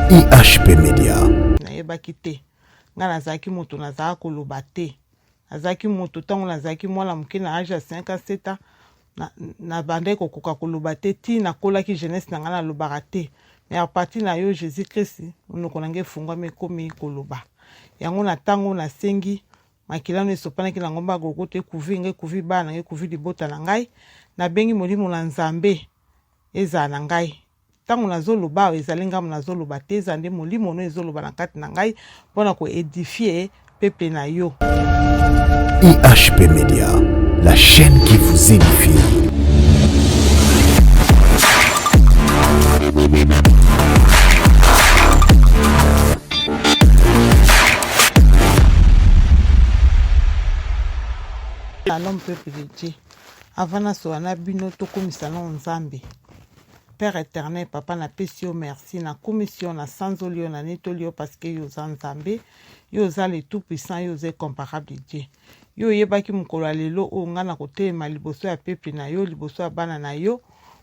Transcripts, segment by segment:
IHP Media. Nayebaki te. Ngai nazalaki moto nazalaka koloba te. Nazalaki moto ntango nazalaki mwana moke na age ya 5 ans 7 ans nabandaki kokoka koloba te ti nakolaki jeunesse na ngai nalobaka te. Mais à partir na yo Jésus Christ monoko na ngai efungwami ekomi koloba. Yango na ntango nasengi makila no esopanaki na ngomba ya Golgotha ekuvi ngai ekuvi bana na ngai ekuvi libota na ngai. Nabengi molimo na Nzambe ezala na ngai. Ntango nazoloba awa ezali ngambo nazoloba te, ezala nde molimo no ezoloba na kati na ngai mpo na koedifie peuple na yo. IHP Media, la chaîne qui vous édifie. Shalom peuple de Dieu. Avant nasola na bino tokumisa nao Nzambe. Père éternel papa napesi yo merci nakumisi yo nasanzoli yo nanetoli yo parce que yo oza Nzambe yo oza le tout puissant yo oza incomparable Dieu yo oyebaki mokolo ya lelo oyo ngai nakotelema liboso ya peuple na yo liboso ya bana na yo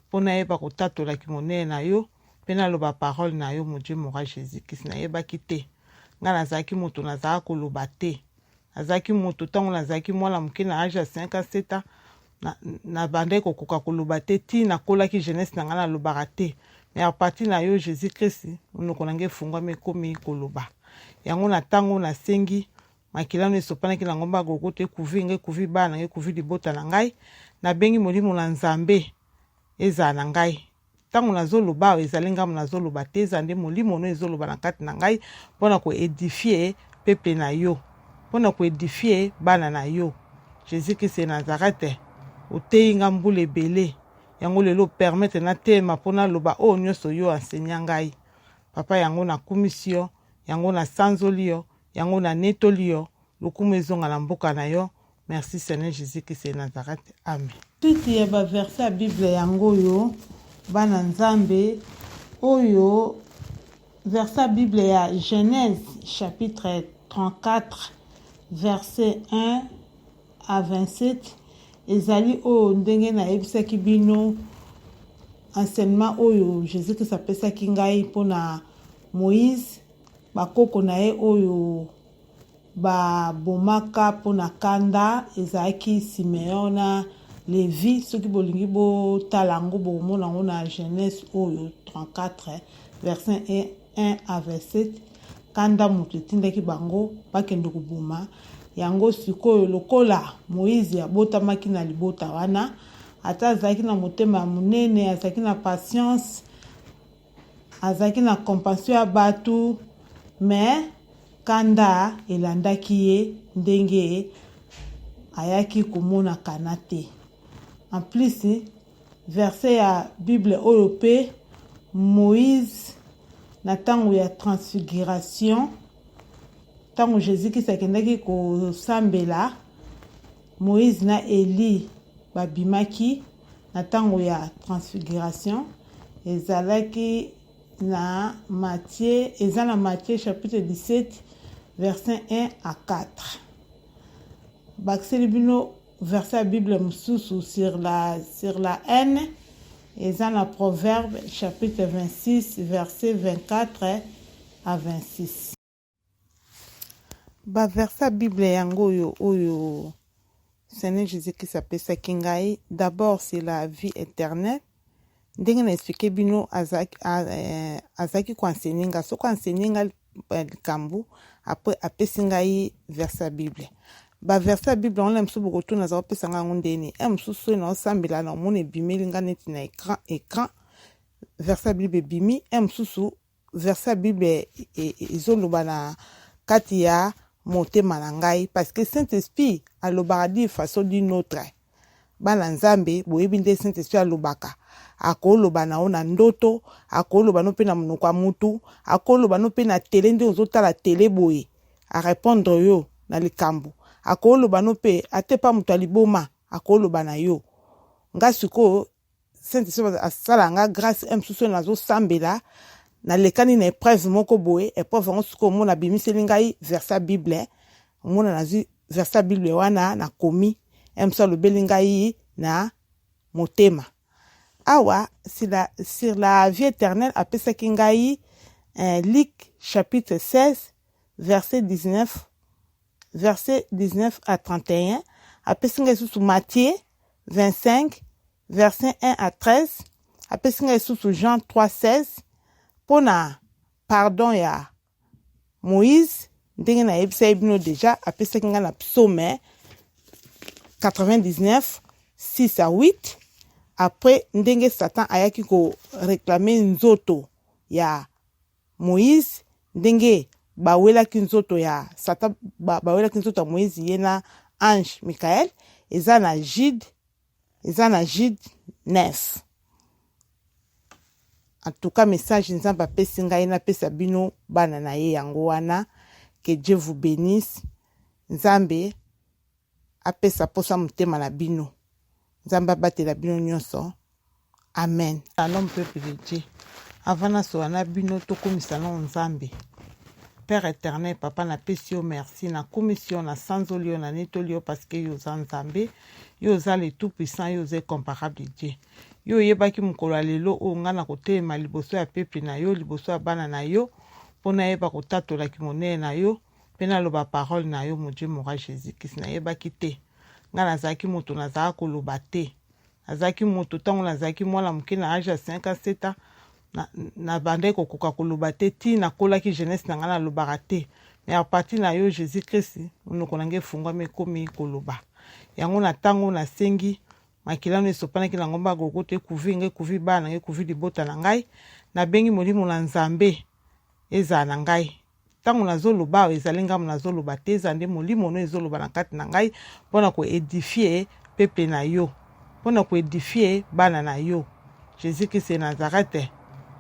mpo nayeba kotatola kimonene na yo mpe naloba parole na yo mon Dieu mon roi Jésus Christ nayebaki te ngai nazalaki moto nazalaka koloba te Nazalaki moto ntango nazalaki mwana moke na age ya 5 ans 7 ans nabandaki kokoka koloba te ti nakolaki jeunesse na ngai nalobaka te mais à partir na yo Jésus Christ monoko na ngai efungwami ekomi koloba yango na ntango nasengi makila no esopanaki na ngomba ya Golgotha ekuvi ngai ekuvi bana na ngai ekuvi libota na ngai nabengi molimo na Nzambe ezala na ngai Ntango nazoloba awa ezali ngambo nazoloba te, ezala nde molimo no ezoloba na kati na ngai mpo na koedifie peuple na yo, mpo na koedifie bana na yo. Jesus Christ de Nazareth, oteyi nga mbula ebele, yango lelo opermettre natelema mpo naloba oyo nyonso yo enseignant ngai. Papa, yango nakumisi yo, yango nasanzoli yo, yango nanetoli yo, lokumu ezonga na mboka na yo. Merci Seigneur Jesus Christ de Nazareth. Amen. Suite ya ba verset ya Bible yango oyo bana Nzambe oyo verset ya Bible ya Genèse chapitre 34 verset 1 à 27 ezali oyo ndenge nayebisaki bino enseignement oyo Jésus Christ apesaki ngai mpona Moïse bakoko na ye oyo Ba bomaka mpo na kanda ezalaki Simeon na Levi soki bolingi botala yango bokomona yango na Genèse oyo 34 verset 1 à 27 kanda moto etindaki bango bakende koboma yango sikoyo lokola Moïse abotamaki na libota wana ata azalaki na motema ya monene azalaki na patience Azalaki na compassion ya batu mais kanda elandaki ye ndenge ayaki komona Kana te. En plus verset ya bible oyo pe Moïse na tango ya transfiguration tango Jesus Christ akendaki kosambela Moïse na Elie babimaki na ntango ya transfiguration ezalaki na Matthieu, eza na Matthieu chapitre 17 verset 1 à 4. Bakiseli bino verset ya Bible mosusu sur la, sur la haine eza na Proverbe chapitre 26 verset 24 à 26. Ba verset ya Bible yango oyo oyo Seigneur Jesus-Christ apesaki ngai d'abord c'est la vie éternelle ndenge na expliquer bino azalaki eh, azalaki ko enseigner nga soki enseigner nga eh, likambo après apesi ngai verset ya Bible ba verset ya Bible wana mosusu bokotuna aza kopesa ngai yango ndeni e mosusu soki naosambela na omona ebimeli ngai neti na écran écran verset ya Bible ebimi e mosusu Verset ya bible ezoloba na kati ya motema na ngai parce que saint esprit alobaka d'une façon d'une autre bana nzambe boyebi nde saint esprit alobaka akoloba na yo na ndoto akoloba no mpe na monoko ya mutu akoloba no mpe na tele nde ozotala tele boye arepondre yo na likambo akoloba no mpe ata epa moto ya liboma akoloba na yo nga sikoyo Saint Esprit asala nga grâce un mosusu oyo nazosambela nalekani na épreuve moko boye épreuve yango sikoyo omona abimiseli ngai verset ya bible omona nazwi verset ya bible wana nakomi un mosusu alobeli ngai na motema awa sur la, sur la vie éternelle apesaki ngai Luc chapitre 16 verset 19 verset 19 à 31. Apesi ngai lisusu Matthieu 25 verset 1 à 13. Apesi ngai lisusu Jean 3 16 mpo na pardon ya Moïse, ndenge nayebisaki bino deja. Apesaki ngai na Psaume 99 6 à 8, après ndenge Satan ayaki koréclamer nzoto ya Moïse, ndenge bawelaki nzoto ya Satan, bawelaki nzoto ya Moïse ye na ange Michael, eza na Jude, eza na Jude 9. En tout cas, message Nzambe apesi ngai napesa bino bana na ye yango wana. Que Dieu vous bénisse. Nzambe apesa posa motema na bino, Nzambe abatela bino nyonso. Amen. Shalom, peuple de Dieu. Avant nasola na bino, tokomisa nao Nzambe. Père éternel, papa, napesi yo merci, nakumisi yo, nasanzoli yo, nanetoli yo, parce que yo oza Nzambe, yo oza le tout puissant, yo oza incomparable Dieu. Yo oyebaki mokolo ya lelo oyo ngai na kotelema liboso ya peuple na yo, liboso ya bana na yo, mpo nayeba kotatolaki monene na yo mpe naloba parole na yo. Mon Dieu, mon roi Jésus Christ, nayebaki te. Ngai nazalaki moto nazalaka koloba te. Nazalaki moto, ntango nazalaki mwana moke, na age ya 5 a 7 ans, nabandaki kokoka koloba te. Ti nakolaki, jeunesse na ngai, nalobaka te. Mais à partir na yo Jésus Christ, monoko na ngai efungwami, ekomi koloba. Yango na ntango nasengi makila no esopanaki na ngomba ya Golgota ekuvi ngai, ekuvi bana na ngai, ekuvi libota na ngai. Nabengi molimo na Nzambe ezala na ngai ntango nazoloba awa. Ezali ngambo nazoloba te, eza nde molimo no ezoloba na kati na ngai mpona koédifier peuple na yo, mpona koédifier bana na yo. Jésus Christ ya Nazareth,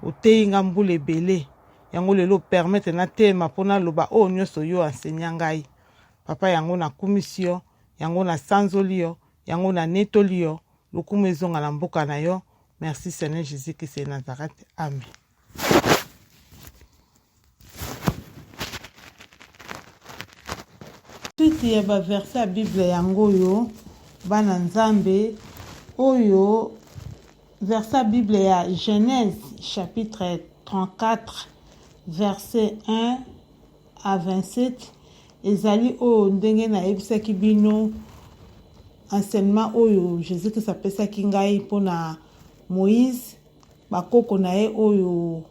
oteyi nga mbula ebele, yango lelo permettre natelema mpo naloba oyo nyonso yo enseignant ngai, papa. Yango nakumisi yo, yango nasanzoli yo, yango nanetoli yo. Lokumu ezonga na mboka na yo. Merci Seigneur Jésus Christ ya Nazareth, amen. Suite ya baverset ya Bible yango oyo, bana Nzambe. Oyo verset ya Bible ya Genèse chapitre 34 verset 1 à 27, ezali oyo ndenge nayebisaki bino, enseignement oyo Jésus Christ apesaki ngai mpona Moïse, bakoko na ye oyo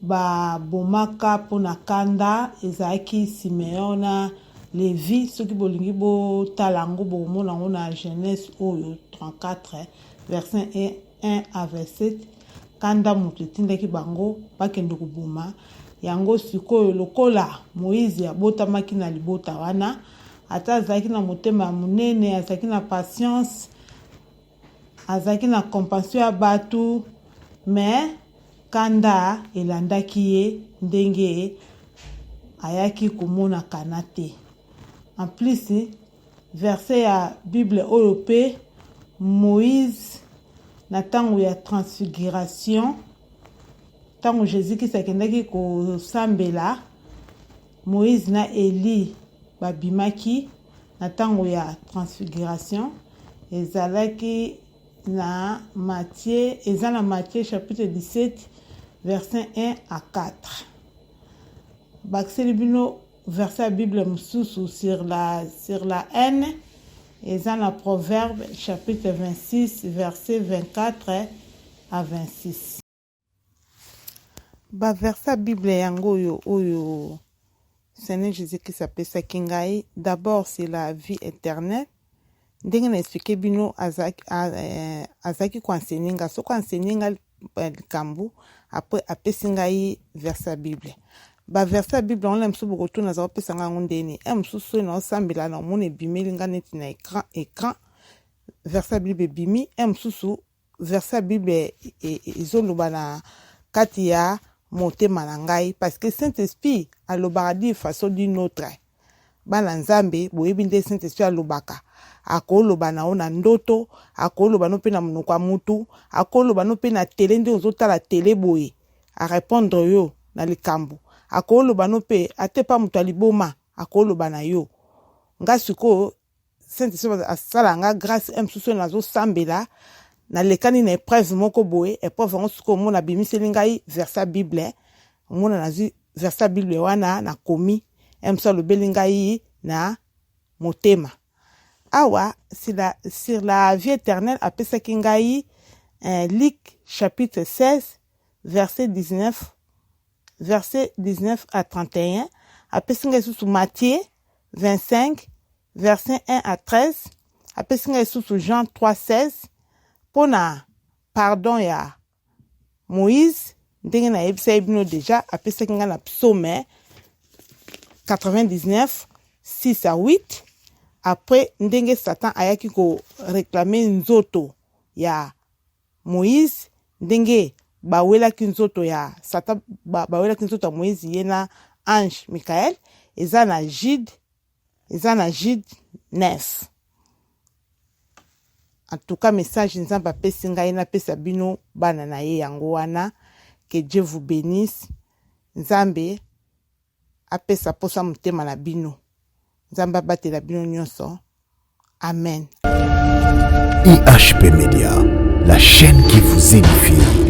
babomaka mpona kanda, ezalaki Simeon na Levi. Soki bolingi botala yango, bokomona yango na Genèse oyo 34 verset 1 à 27. Kanda moto etindaki bango bakende koboma yango. Sikoyo, lokola Moïse abotamaki na libota wana, ata azalaki na motema ya monene, azalaki na patience, azalaki na compassion ya bato, mais kanda elandaki ye ndenge ayaki komona kana te. En plus, verset ya Bible oyo mpe, Moïse na ntango ya transfiguration, ntango Jésus Christ akendaki kosambela, Moïse na Eli babimaki na ntango ya transfiguration, ezalaki na Matthieu, eza na Matthieu chapitre 17 verset 1 à 4. Bakiseli bino verset ya Bible mosusu sur la haine, eza na Proverbe chapitre 26 verset 24 à 26. Baverset ya Bible yango oyo, oyo Seigneur Jésus Christ apesaki ngai. D'abord, c'est la vie éternelle. Ndenge na expliquer bino, azalaki koenseigner nga. Soki enseigner nga likambo, après apesi ngai verset ya Bible. Baverset ya Bible wana mosusu, bokotuna aza kopesa ngai yango ndeni. E mosusu, soki naosambela, naomona ebimeli nga neti na écran, verset ya Bible ebimi. E mosusu, verset ya Bible ezoloba na kati ya motema na ngai, parce que Saint Esprit alobaka d'une façon d'une autre. Bana Nzambe, boyebi nde Saint Esprit alobaka. Akoloba na yo na ndoto, akoloba no mpe na monoko ya mutu, akoloba no mpe na tele, nde ozotala tele boye, arépondre yo na likambo. Akoloba no mpe ate pa moto ya liboma, akoloba na yo. Nga sikoyo, Saint Esprit asala nga grâce. E mosusu oyo nazosambela, nalekani na épreuve moko boye, épreuve yango sikoyo omona abimiseli ngai verset ya Bible. Omona nazwi verset ya Bible wana nakomi, mosusu alobeli ngai na motema. Awa sur la, sur la vie éternelle apesaki ngai eh, Luc chapitre 16 verset 19 verset 19 à 31. Apesi ngai lisusu Matthieu 25 verset 1 à 13. Apesi ngai lisusu Jean 3 16 mpo na pardon ya Moïse, ndenge nayebisaki bino deja. Apesaki ngai na Psaume 99 6 à 8, après ndenge Satan ayaki koréclamer nzoto ya Moïse, ndenge bawelaki nzoto ya Satan, bawelaki nzoto ya Moïse ye na ange Michael, eza na Jude, eza na Jude 9. En tout cas, message Nzambe apesi ngai napesa bino bana na ye yango wana. Que Dieu vous bénisse. Nzambe apesa posa motema na bino. Nzambe abatela bino nyonso. Amen. IHP Media, la chaîne qui vous édifie.